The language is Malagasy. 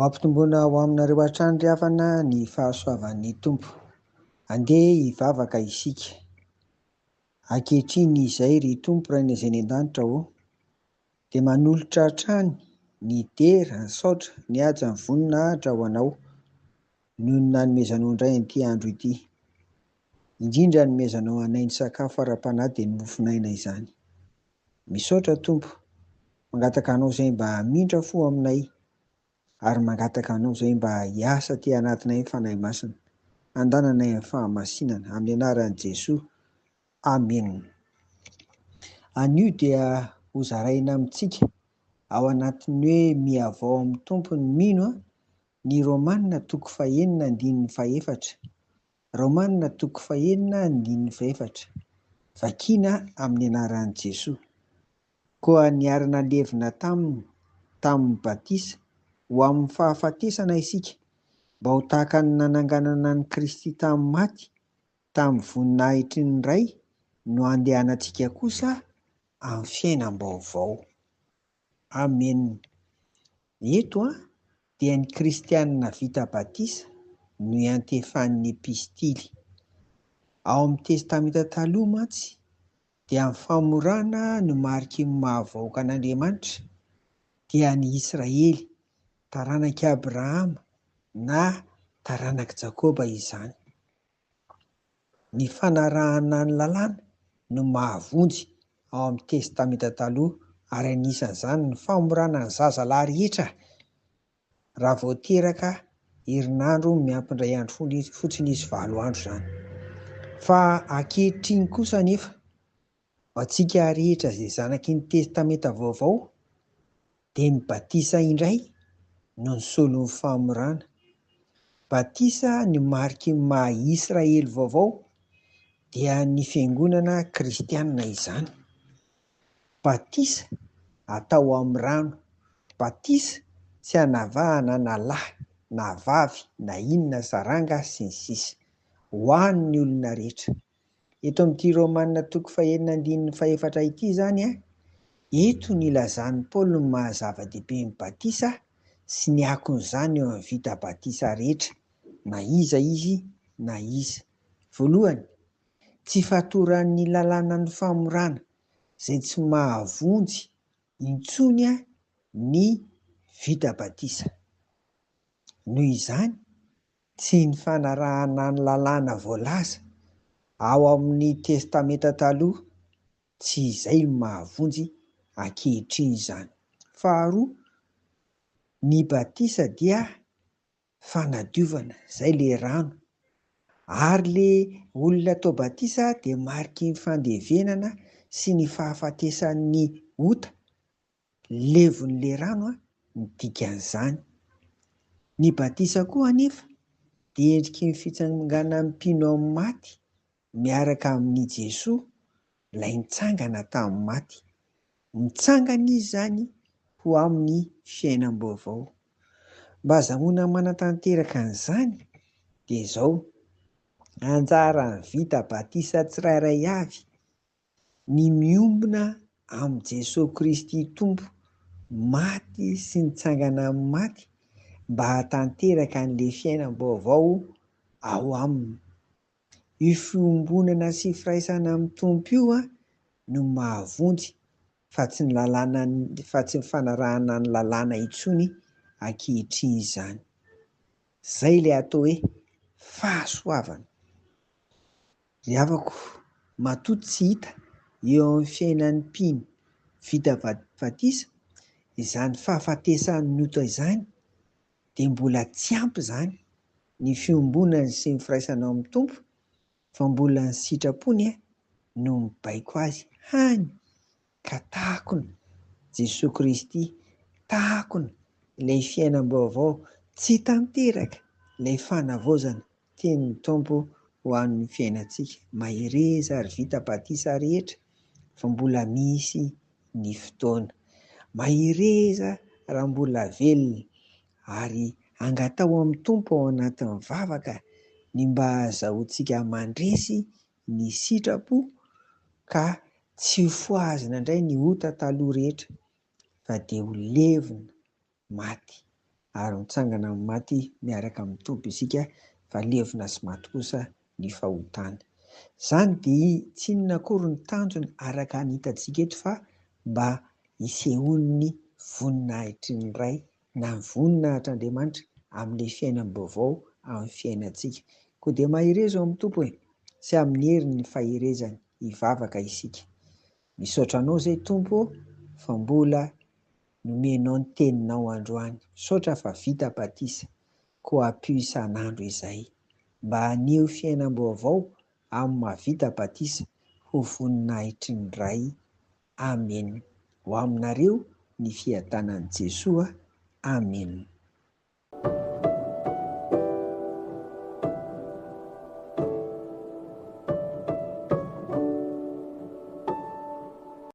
Ho ampitomboina ho aminareo hatrany ry havana ny fahasoavan'ny Tompo. Andeha hivavaka isika. Ankehitriny izay ry Tompo Rainay izay any an-danitra ô, dia manolotra hatrany ny dera, ny saotra, ny haja, ny voninahitra ho Anao noho ny nanomezanao indray an'ity andro ity. Indrindra anomezanao anay ny sakafo ara-panahy dia ny mofon'aina izany. Misaotra Tompo, mangataka Anao izay mba hamindra fo aminay ary mangataka Anao izay mba hiasa aty anatinay ny Fanahy Masina, handananay amin'ny fahamasinana, amin'ny anaran'i Jesoa. Amena. Anio dia ho zaraina amintsika ao anatin'ny hoe mihavao amin'ny Tompo ny mino ny Romana toko fahenina andininy fahefatra. Romana toko fahenina andininy fahefatra. Vakina amin'ny anaran'i Jesoa. Koa niara-nalevina taminy tamin'ny batisa ho amin'ny fahafatesana isika, mba ho tahaka ny nananganana an'i Kristy tamin'ny maty tamin'ny voninahitry ny Ray no handehanantsika kosa amin'ny fiainam-baovao. Amen. Eto dia ny kristianina vita batisa no iantefan'ny epistily. Ao amin'ny Testamenta Taloha mantsy dia ny famorana no mariky ny maha vahoakan'Andriamanitra, dia ny Israely, taranak'i Abrahama na taranak'i Jakoba izany. Ny fanarahana ny lalàna no mahavonjy ao amin'ny Testamenta Taloha ary anisan'izany ny famorana ny zazalahy rehetra raha vao teraka herinandro miampy indray andro fotsiny izy, 8 andro izany. Fa ankehitriny kosa anefa, ho antsika rehetra izay zanaky ny Testamenta Vaovao dia ny batisa indray no nisolo ny famorana. Batisa ny mariky ny maha Israely vaovao dia ny fiangonana kristianina izany. Batisa atao amin'ny rano. Batisa tsy anavahana na lahy na vavy na inona saranga sy ny sisa. Ho an'ny olona rehetra. Eto amin'ity Romana toko fahenina andininy fahefatra ity izany, eto no ilazan'i Paoly ny maha zava-dehibe ny batisa sy ny akon'izany eo amin'ny vita batisa rehetra, na iza izy na iza. Voalohany, tsy fatoran'ny lalànan'ny famorana izay tsy mahavonjy intsony ny vita batisa. Noho izany, tsy ny fanarahana ny lalàna voalaza ao amin'ny Testamenta Taloha, tsy izay no mahavonjy ankehitriny izany. Faharoa, ny batisa dia fanadiovana, izay ilay rano. Ary ilay olona atao batisa dia mariky ny fandevenana sy ny fahafatesan'ny ota, levon'ilay rano ny dikan'izany. Ny batisa koa anefa dia endriky ny fitsanganan'ny mpino amin'ny maty miaraka amin'i Jesoa ilay nitsangana tamin'ny maty. Mitsangana izy izany ho amin'ny fiainam-baovao. Mba azahoana manatanteraka an'izany dia izao, anjaran'ny vita batisa tsirairay avy ny miombona amin'i Jesoa Kristy Tompo maty sy nitsangana amin'ny maty mba hahatanteraka an'ilay fiainam-baovao ao aminy. Io fiombonana sy firaisana amin'ny Tompo io no mahavonjy fa tsy ny lalàna fa tsy ny fanarahana ny lalàna intsony ankehitriny izany. Izay ilay atao hoe fahasoavana. Ry havako, matoa tsy hita eo amin'ny fiainan'ny mpino vita batisa izany fahafatesan'ny ota izany dia mbola tsy ampy izany ny fiombonany sy ny firaisana ao amin'ny Tompo fa mbola ny sitrapony no mibaiko azy hany ka takona Jesoa Kristy, takona ilay fiainam-baovao tsy tanteraka, ilay fanavaozana Tenin'ny Tompo ho an'ny fiainantsika. Mahereza ry vita batisa rehetra fa mbola misy ny fotoana. Mahereza raha mbola velona ary angataho amin'ny Tompo ao anatin'ny vavaka ny mba hahazahoantsika mandresy ny sitrapo ka tsy ho fohazina indray ny ota taloha rehetra fa dia ho levona maty. ary mitsangana amin'ny maty miaraka amin'ny Tompo isika fa levona sy maty kosa ny fahotana. Izany dia tsy inona akory ny tanjona araka ny hitantsika eto fa mba hisehoan'ny voninahitry ny Ray na ny voninahitr'Andriamanitra amin'ilay fiainam-baovao amin'ny fiainantsika. Koa dia mahereza ao amin'ny Tompo e, sy amin'ny herin'ny faherezany hivavaka isika. Misaotra anao izay Tompo ô fa mbola nomenao ny teninao androany. Misaotra fa vita batisa, koa ampio isan'andro izay mba haneho fiainam-baovao amin'ny mahavita batisa ho voninahitry ny Ray. Amen. Ho aminareo ny fiadanan'i Jesoa. Amen.